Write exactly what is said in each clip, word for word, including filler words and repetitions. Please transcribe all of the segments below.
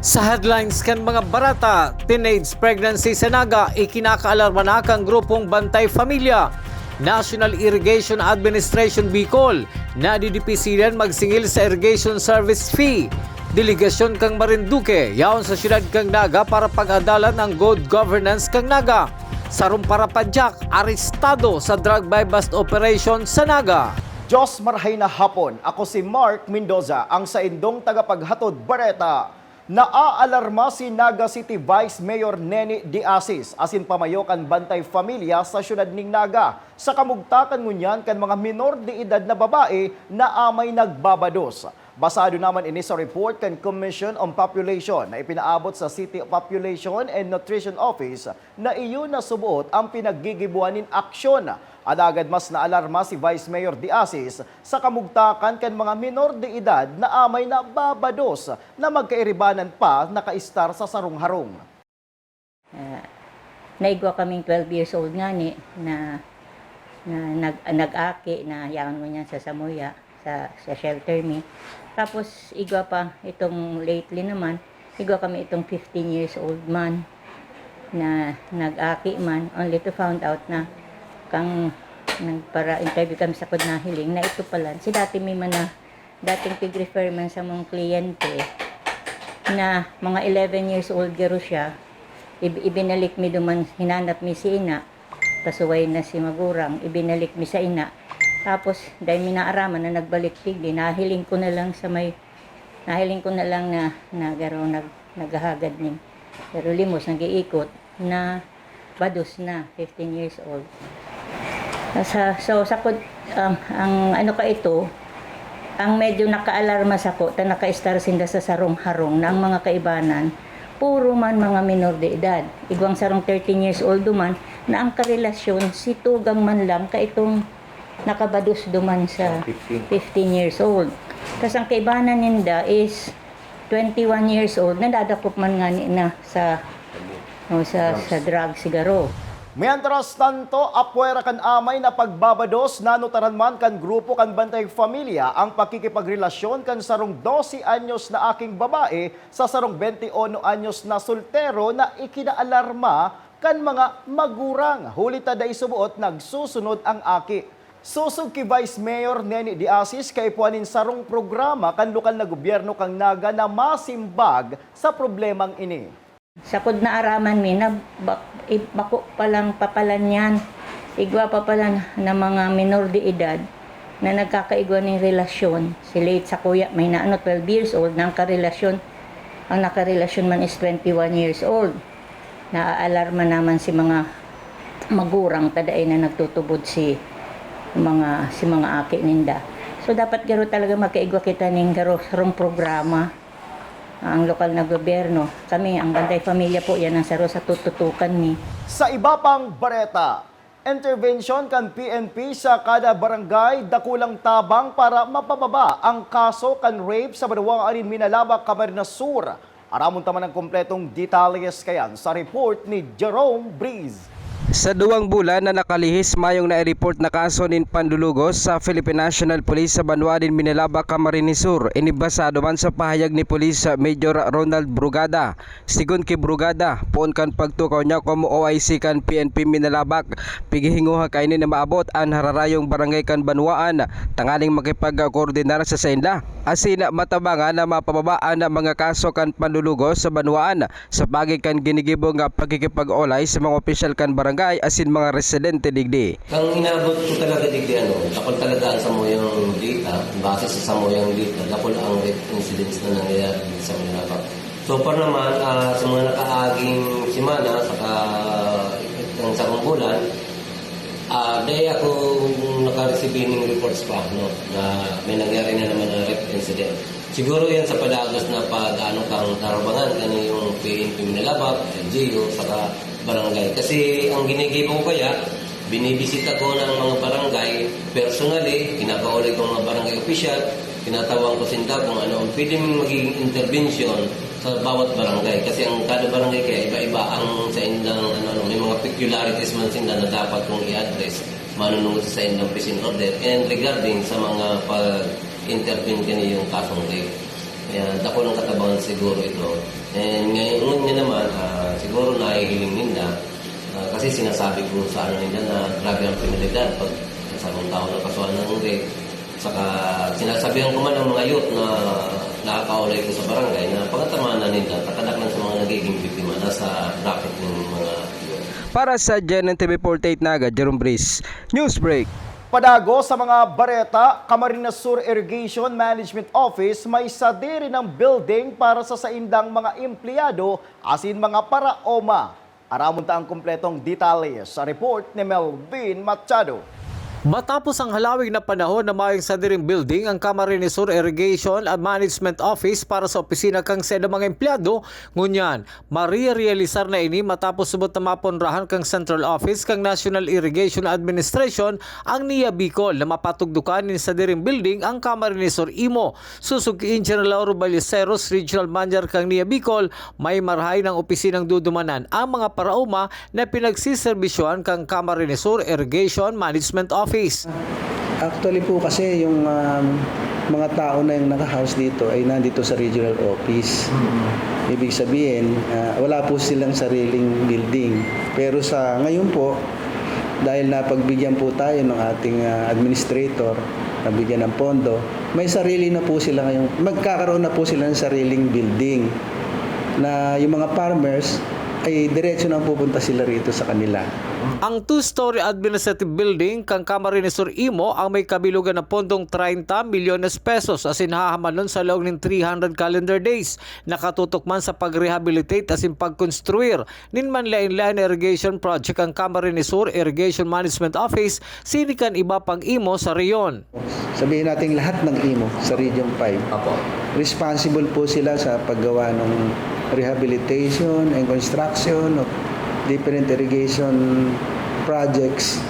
Sa headlines kan mga bareta, teenage pregnancy sa Naga, ikinakaalarma na kan grupong Bantay Familia. National Irrigation Administration Bicol, nadidipisilan magsingil sa irrigation service fee. Delegasyon kan Marinduque, yaon sa siyudad kan Naga para pag-adalan ang good governance kan Naga. Sarong parapadyak, arestado sa drug buy-bust operation sa Naga. Diyos, marahay na hapon. Ako si Mark Mendoza, ang saindong tagapaghatod bareta. Naaalarma si Naga City Vice Mayor Neni De Asis asin pamayo kan Bantay Familia sa siyudad nin Naga sa kamugtakan ngunyan kan mga menor de edad na babae na amay nagbabados. Basado naman ini sa report kan Commission on Population na ipinaabot sa City Population and Nutrition Office na iyo na suboot ang pinaggigiboan nin aksyon. Alagad mas naalarma si Vice Mayor De Asis sa kamugtakan kan mga menor de edad na amay nababados na magkairibanan pa nakaistar sa sarong harong. Ah, naigwa kaming twelve years old ngani na, na nag-, nag-aki na yaon ngunyan sa samuya, sa, sa shelter mi. Tapos igwa pa itong lately naman, igwa kami itong fifteen years old man na nag-aki man, only to found out na kang nagpara-interview kami sa kod nahiling na ito pala, si dati mi man na, dating pig-refer man sa mong kliyente na mga eleven years old garo siya, ib-, ibinalik mi duman, hinanap mi si ina, kasuway na si magurang, ibinalik mi sa ina. Tapos, dahil mi naaraman na nagbalik digdi, nahiling ko na lang sa may, nahiling ko na lang na, na garo nag-, naghahagad nin, pero limos, nag-iikot, na bados na, fifteen years old. Sa, so, sa kod-, ang, ang ano ka ito, ang medyo nakaalarma sako, ta nakaistar sinda sa sarong harong na ang mga kaibanan, puro man mga minor de edad. Igwang sarong thirteen years old duman, na ang karelasyon, si tugang man lang ka itong nakabados duman sa fifteen. Fifteen years old. Tas ang kaibanan ninda is twenty-one years old, nadadakop man ngani na sa, o, sa, sa drug, sigaro. Mientras tanto, apwera kan amay na pagbabados, nanutaran man kan grupo kan Bantay Familia ang pakikipagrelasyon kan sarong dose anyos na aking babae sa sarong bente uno anyos na soltero na ikinaalarma kan mga magurang, huli ta dai suboot nagsusunod ang aki. Sosog ki Vice Mayor Neni De Asis, kaipuhan nin sarong programa kan lokal na gobyerno kan Naga na masimbag sa problemang ini. Sa kod naaraman mi na ba-, i-, bako palang papalan yan. Igwa pa pala na, na mga minor de edad na nagkakaigwa nin relasyon. Si late sa kuya, may naano, twelve years old, na ang karelasyon, ang nakarelasyon man is twenty-one years old. Naaalarma naman si mga magurang ta dai na nagtutubod si mga, si mga aki ninda. So, dapat garo talaga magkaigwa kita nin garo, sarong programa. Ang lokal na gobyerno, kami, ang Bantay Familia po, yan ang saro sa tututukan mi. Sa iba pang bareta, intervention kan P N P sa kada barangay, dakulang tabang para mapababa ang kaso kan rape sa banwaan nin Minalabac, Camarines Sur. Aramon ta man ang kompletong detalye kaiyan sa report ni Jerome Breeze. Sa duwang bulan na nakalihis, mayong nai-report na kaso nin panlulugos sa Philippine National Police sa banwaan nin Minalabac, Camarines Sur. Ini basado man sa pahayag ni Police Major Ronald Brugada. Sigon ki Brugada, poon kan pagtukaw niya komo O I C kan P N P Minalabac, pighihinguha kaini na maabot an hararayong barangay kan banwaan tanganing makipagkoordinar sa sainda asin matabangan na mapababa an mga kaso kan panlulugos sa banwaan sa paagi kan ginigibong pakikipag-olay sa mga opisyal kan barangay asin mga residente digdi. Ang inabot ko talaga digdi, ano, dakul talaga ang samuyang data, base sa samuyang data, dakul ang rape incidents na nangyayari sa Minalabac. So far naman, ah, sa mga nakaaging semana, saka itong sarong bulan, ah, dai ako nakareceive ning reports pa, no, na may nangyari na naman na rape incident. Siguro yan sa padagos na pag-ano kang tarubangan, ano yung P N P Minalabac, L G U, saka barangay. Kasi ang ginigibo ko kaya, binibisita ko ng mga barangay, personally, kinakaulay ko ang mga barangay official, tinatawan ko sinda kung ano ang pwedeng magiging intervention sa bawat barangay. Kasi ang kada barangay kaya iba-iba ang sa indang, ano, ano, may mga peculiarities man sinda na dapat kong i-address, manunungod sa indang peace and order, and regarding sa mga pag-intervene kaniyong kasong rape. Kaya dako ng katabangan siguro ito. And ngayon nga naman, ah, siguro nahihiling ninda, ah, kasi sinasabi ko sa ano ninda na grabe ang penalidad pag sa mga tao na kasuhan ng rape. Saka sinasabihan ko man ang mga youth na nakakaulay ko sa barangay na pagkatamanan ninda, takadaklan sa mga nagiging biktima na sa racket ng mga youth. Para sa G N N T V forty-eight Naga, Jerome Breeze, Newsbreak. Padagos sa mga bareta, Camarines Sur Irrigation Management Office may sadiri nang building para sa saindang mga empleyado asin mga paraoma. Aramon ta ang kompletong detalye sa report ni Melvin Machado. Matapos ang halawig na panahon na mayong sadiring building ang Camarines Sur Irrigation and Management Office para sa opisina kan saindang mga empleyado, ngunyan, marirealisar na ini matapos subot na mapunrahan kan Central Office kan National Irrigation Administration ang NIA Bicol na mapatugdokan nin sadiring building ang Camarines Sur Imo. Sosog ki Engineer Lauro Ballesteros, Regional Manager kan NIA Bicol, may marahay nang opisinang dudumanan ang mga paraoma na pinagseserbisyohan kan Camarines Sur Irrigation Management Office. Actually po kasi yung, um, mga tao na yung naka-house dito ay nandito sa regional office. Mm. Ibig sabihin, ah, wala po silang sariling building. Pero sa ngayon po, dahil napagbigyan po tayo ng ating, ah, administrator, nabigyan ng pondo, may sarili na po sila ngayon, magkakaroon na po sila ng sariling building na yung mga farmers ay diretso na pupunta sila rito sa kanila. Ang two-story administrative building kan Camarines Sur Imo ang may kabilugan na pondong treinta milyones pesos asin hahamanon sa laog nin three hundred calendar days. Nakatutok man sa pag-rehabilitate asin pagkonstruir nin manlaen-laen na irrigation project ang Camarines Sur Irrigation Management Office, sining kan iba pang imo sa rehiyon. Sabihin natin lahat ng imo sa Region five. Apo. Responsible po sila sa paggawa ng rehabilitation and construction of different irrigation projects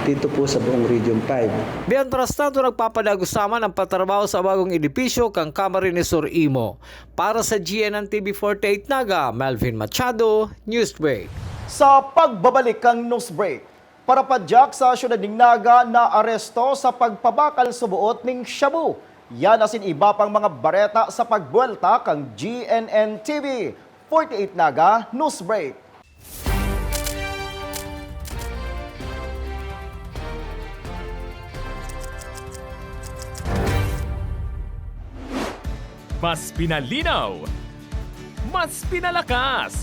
dito po sa buong Region five. Mientras tanto, nagpapadagos naman ang patrabaho sa bagong edipisyo kan Camarines Sur Imo. Para sa G N N T V forty-eight Naga, Melvin Machado, Newsbreak. Sa pagbabalik kan Newsbreak, parapadyak sa siyudad nin Naga na aresto sa pagpabakal suboot nin shabu. Yan asin iba pang mga bareta sa pagbuwelta kan G N N T V forty-eight Naga Newsbreak. Mas pinalinaw, mas pinalakas,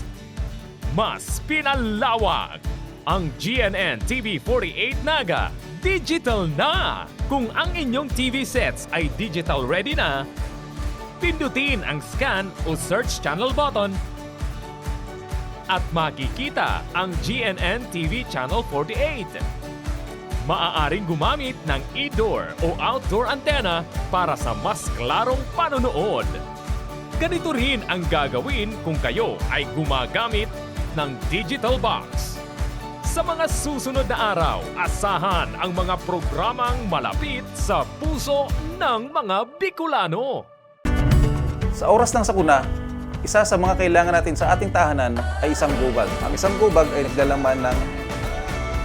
mas pinalawak. Ang G N N T V forty-eight Naga digital na! Kung ang inyong T V sets ay digital ready na, pindutin ang scan o search channel button at makikita ang G N N T V Channel forty-eight. Maaaring gumamit ng indoor o outdoor antenna para sa mas klarong panonood. Ganito rin ang gagawin kung kayo ay gumagamit ng digital box. Sa mga susunod na araw, asahan ang mga programang malapit sa puso ng mga Bicolano. Sa oras ng sakuna, isa sa mga kailangan natin sa ating tahanan ay isang gubag. Ang isang gubag ay naglalaman ng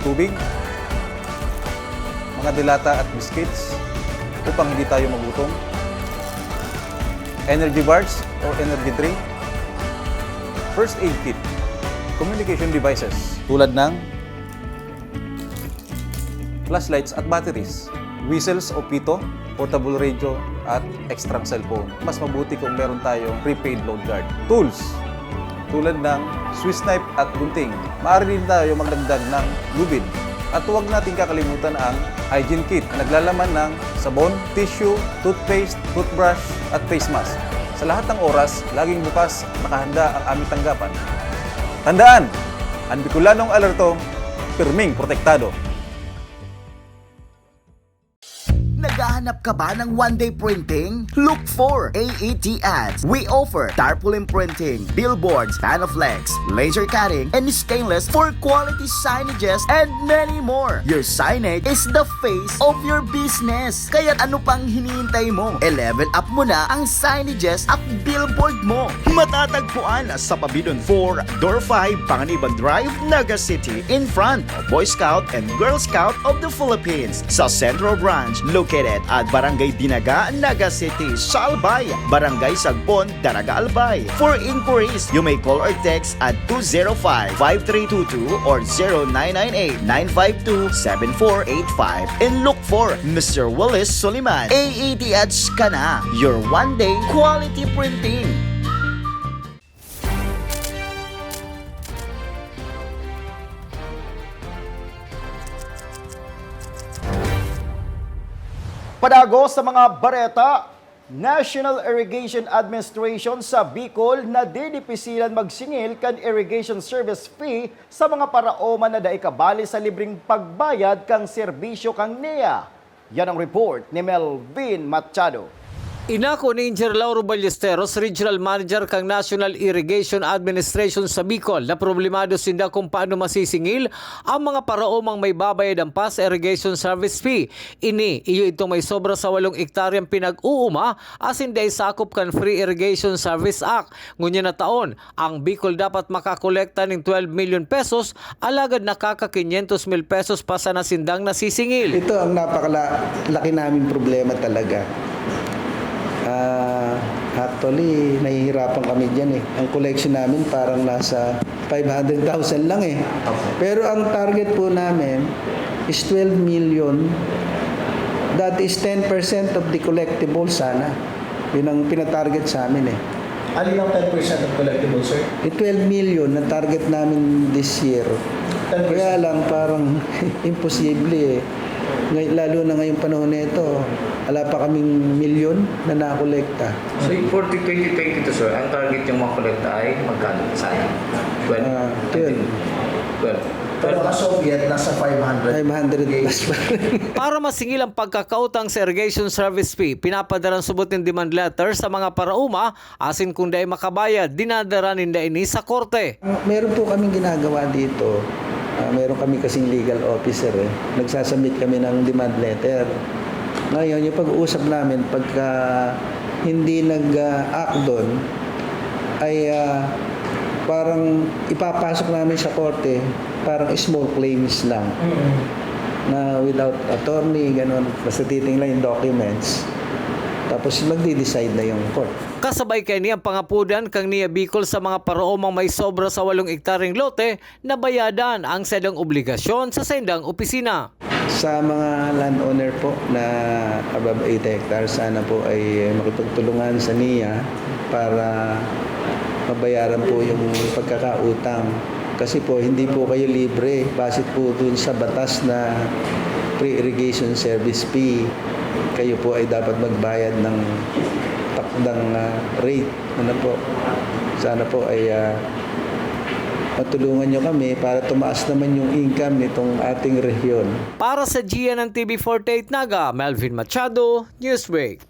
tubig, mga delata at biscuits upang hindi tayo magutom, energy bars o energy drink, first aid kit, communication devices tulad ng flashlights at batteries, whistles o pito, portable radio, at extrang cellphone. Mas mabuti kung meron tayong prepaid load guard. Tools, tulad ng Swiss knife at gunting. Maaari din tayo magdagdag ng lubid. At huwag nating kakalimutan ang hygiene kit na naglalaman ng sabon, tissue, toothpaste, toothbrush, at face mask. Sa lahat ng oras, laging bukas, nakahanda ang aming tanggapan. Tandaan, ang Bicolanong alerto, pirming protektado. Naghahanap ka ba ng one-day printing? Look for A E T Ads. We offer tarpaulin printing, billboards, Panaflex, laser cutting, and stainless for quality signages, and many more. Your signage is the face of your business. Kaya ano pang hinihintay mo? E-level up mo na ang signages at billboard mo. Matatagpuan sa Pabidon four, Door five, Panganiban Drive, Naga City, in front of Boy Scout and Girl Scout of the Philippines. Sa Central Branch, located at Barangay Dinaga, Naga City, Salbay, Barangay Sagbon, Daraga, Albay. For inquiries, you may call or text at two zero five, five three two two or zero nine nine eight, nine five two, seven four eight five. And look for Mister Willis Soliman. A A T H ka na, your one-day quality printing. Padagos sa mga bareta, National Irrigation Administration sa Bicol nadidipisilan magsingil kan irrigation service fee sa mga paraoma na dai kabali sa libreng pagbayad kan serbisyo kan NEA. Yan ang report ni Melvin Machado. Inako ni Engineer Lauro Ballesteros, Regional Manager kan National Irrigation Administration sa Bicol, na problemado sinda kung paano masisingil ang mga paraomang may babayadan pa sa irrigation service fee. Ini, iyo itong may sobra sa walong ektaryang pinag-uuma asin dai sakop kan Free Irrigation Service Act. Ngunyan na taon, ang Bicol dapat makakolekta nin twelve milyon pesos, alagad nakaka-kinyentos mil pesos pa sana sindang nasisingil. Ito ang napakala-, laki naming problema talaga. Ah, actually, nahihirapan kami diyan eh. Ang collection namin parang nasa five hundred thousand lang eh. Opo. Pero ang target po namin is twelve million. That is ten percent of the collectible sana. Yun ang pinatarget sa amin eh. Alin ang ten percent of collectible, sir? Yung twelve million na target namin this year. Ten percent. Kaya lang parang imposible eh. Ngay-, lalo na ngayong panahon na ito, wala pa kaming milyon na nakolekta. So, yung for twenty twenty-two, sir, ang target yung makolekta ay magkano? Sana? Twelve? Ah, twelve. Twelve. Pero as of yet, nasa five hundred. Five hundred plus pa rin. Para masingil ang pagkakautang sa irrigation service fee, pinapadala ang subot nin demand letter sa mga paraoma, asin kung dai makabayad, dinadara ninda ini sa korte. Ah, meron po kaming ginagawa dito. Ah, meron kami kasing legal officer eh. Nagsasubmit kami ng demand letter. Ngayon, yung pag-uusap namin, pagka hindi nag-act doon, ay, ah, parang ipapasok namin sa korte, parang small claims lang. Mm. Na without attorney, ganun. Basta titingnan yung documents. Tapos magdi-decide na yung court. Kasabay kaini ang pangapodan kan NEA Bicol sa mga paraomang may sobra sa walong ektaryang lote na bayadan ang saindang obligasyon sa saindang opisina. Sa mga landowner po na above eight hectares, sana po ay makipagtulungan sa NEA para mabayaran po yung pagkakautang. Kasi po, hindi po kayo libre. Base po dun sa batas na pre-irrigation service fee, kayo po ay dapat magbayad ng takdang, ah, rate. Ano po? Sana po ay, ah, matulungan nyo kami para tumaas naman yung income nitong ating rehiyon. Para sa G N N T V forty-eight Naga, Melvin Machado, Newsbreak.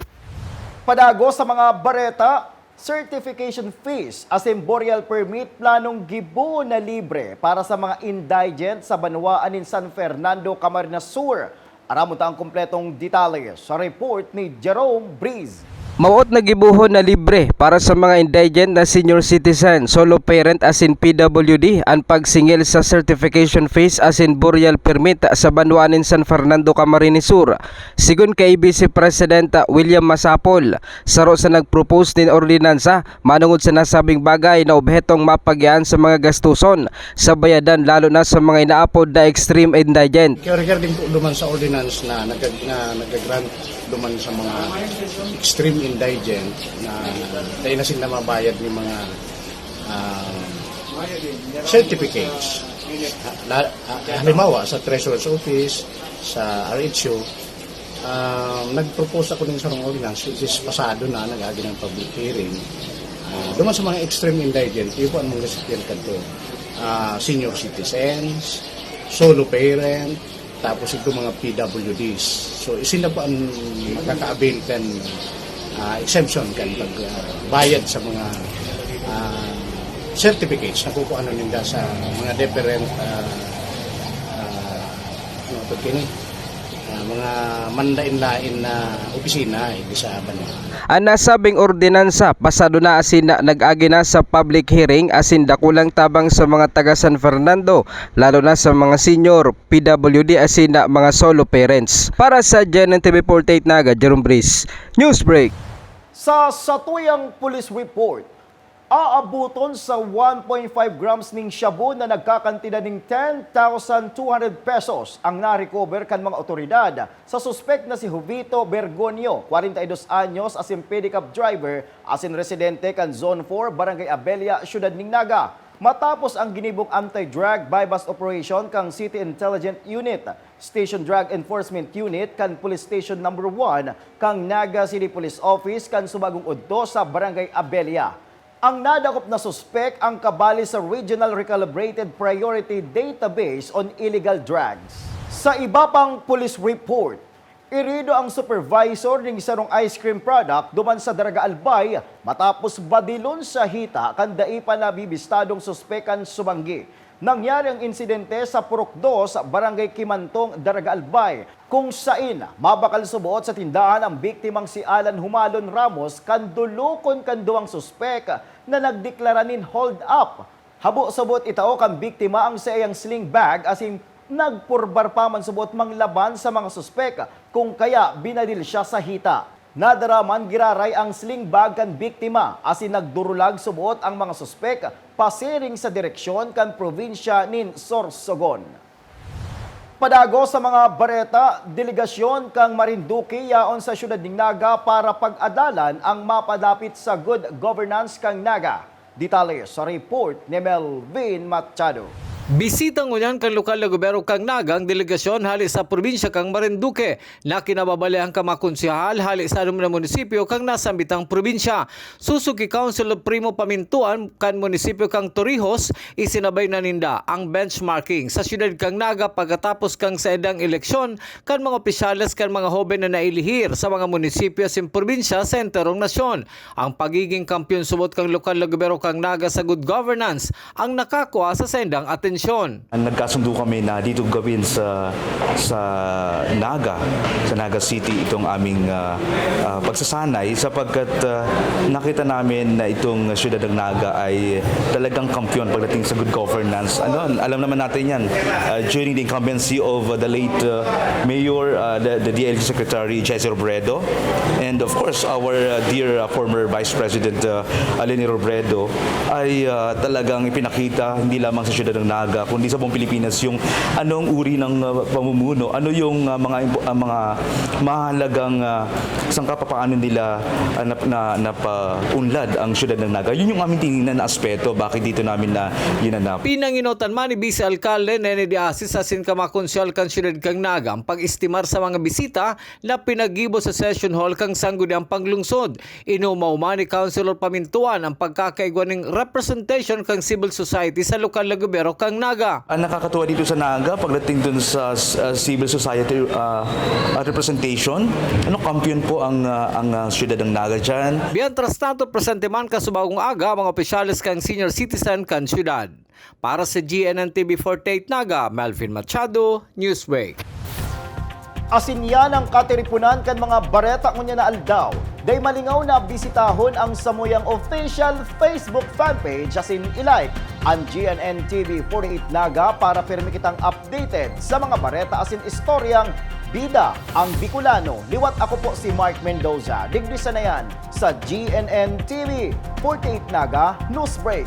Padagos sa mga bareta, certification fees asin burial permit planong gibohon na libre para sa mga indigent sa banwaan nin San Fernando, Camarines Sur. Aramon ta ang kompletong detalye sa report ni Jerome Breeze. Mawot na gibohon na libre para sa mga indigent na senior citizen, solo parent asin P W D an pagsingil sa certification fees asin burial permit sa banwaan nin San Fernando, Camarines Sur. Sigon kay A B C President William Masapol, saro sa nag-propose nin ordinansa manongod sa nasabing bagay na obhetong mapagyaan sa mga gastuson sa bayadan, lalo na sa mga inaapod na extreme indigent. Kaya regarding po duman sa ordinance na nag-, na nag-grant duman sa mga extreme indigent na dai na sila mabayad ng mga, ah, certificates. La-, ah, halimbawa, sa Treasurer's Office, sa R H U, ah, nag-propose ako ng sarong ordinance, which is pasado na, nag-agi ng public hearing. Ah, duman sa mga extreme indigent, iyo po ang mga recipient kadto. Ah, senior citizens, solo parent, tapos ito mga P W Ds. So, isin na po ang makaka-avail kan, ah, exemption kan pag, ah, bayad sa mga, ah, certificates na kukuha ninda sa mga different, ah, ah, ano to, kini? Ah, mga manlain-lain na opisina, eh, di sa banwa. An nasabing ordinansa pasado na asin na nag-agi na sa public hearing asin dakulang tabang sa mga taga San Fernando, lalo na sa mga senior, P W D asin na mga solo parents. Para sa G N N T V forty-eight Naga, Jerome Breeze, Newsbreak. Sa satuyang police report, aaboton sa one point five grams ning shabu na nagkakantidad ning ten thousand two hundred pesos ang na-recover kan mga otoridad sa suspek na si Jovito Bergonio, kwarenta y dos anyos, asin pedicab driver asin residente kan Zone four, Barangay Abella, Siyudad nin Naga. Matapos ang ginibong anti-drug buy-bust operation kan City Intelligence Unit, Station Drug Enforcement Unit kan Police Station Number one kan Naga City Police Office kan subagong udto sa Barangay Abella. Ang nadakop na suspek ang kabali sa Regional Recalibrated Priority Database on Illegal Drugs. Sa iba pang police report, irido ang supervisor ning sarong ice cream product duman sa Daraga Albay matapos badilon sa hita kan dai pa nabibistadong suspek kan subanggi. Nangyari ang insidente sa Purok dos, Barangay Kimantong, Daraga Albay, kung sain mabakal suboot sa tindahan ang biktimang si Alan Humalon Ramos kan dulokon kan duwang suspek na nagdeklara nin hold up. Habo suboot itao kan biktima ang saiyang sling bag asin nagpurbar pa man suboot manglaban sa mga suspek, kung kaya binadil siya sa hita. Nadara man giraray ang sling bag kan biktima asin nagdurulag suboot ang mga suspek pasiring sa direksyon kan probinsya nin Sorsogon. Padagos sa mga bareta, delegasyon kan Marinduque yaon sa siyudad nin Naga para pag-adalan ang mapadapit sa good governance kan Naga. Detalye sa report ni Melvin Machado. Bisita ngunyan kan lokal na gobyerno kan Naga ang delegasyon hali sa probinsya kan Marinduque na kinababalian kan mga konsehal hali sa anom na munisipyo kan nasambitang probinsya. Susuki Councilor Primo Pamintuan kan munisipyo kan Torrijos, isinabay na ninda ang benchmarking sa siyudad kan Naga pagkatapos kan saindang eleksyon kan mga opisyales kan mga hoben na nailihir sa mga munisipyo asin probinsya sa enterong nasyon. Ang pagiging kampiyon subot kan lokal na gobyerno kan Naga sa good governance ang nakakua sa saindang atensyon. Nagkasundo kami na dito gawin sa, sa Naga, sa Naga City, itong aming, ah, ah, pagsasanay sapagkat, ah, nakita namin na itong siyudad ng Naga ay talagang kampiyon pagdating sa good governance. Ano, alam naman natin yan, ah, during the incumbency of, ah, the late, ah, Mayor, ah, the, the D I L G Secretary Jesse Robredo, and of course our, ah, dear, ah, former Vice President, ah, Leni Robredo, ay, ah, talagang ipinakita hindi lamang sa siyudad ng Naga kundi sa buong Pilipinas yung anong uri ng, ah, pamumuno, ano yung, ah, mga impo-, ah, mga mahalagang, ah, sangka papaano nila, ah, nap-, na, napaunlad ang siyudad ng Naga. Yun yung aming tinignan na aspeto bakit dito namin na ginanap. Pinanginotan man ni Vice Alcalde Nene de Asis asin kan mga konsyal kan siyudad kan Naga ang pag-estimar sa mga bisita na pinaggibo sa session hall kan Sangguniang Panglungsod. Inumaw man ni Councilor Pamintuan ang pagkakaigwa ning representation kan civil society sa lokal na gobyerno kan Naga. Ang nakakatuwa dito sa Naga, pagdating dun sa, uh, civil society, uh, uh, representation, ano, kampiyon po ang, uh, ang, uh, siyudad ng Naga dyan. Mientras tanto, presente man kasubagong aga ang mga opisyales kan senior citizen kan siyudad. Para sa G N N T V forty-eight Naga, Melvin Machado, Newsbreak. Asin yan ang katiriponan kan mga bareta ngunyan na aldaw. Dai malingaw na bisitahon ang samuyang official Facebook fanpage asin i-like an G N N T V forty-eight Naga para pirmi kitang updated sa mga bareta asin istoryang bida ang Bicolano. Liwat ako po si Mark Mendoza. Digdi sana yan sa G N N T V forty-eight Naga Newsbreak.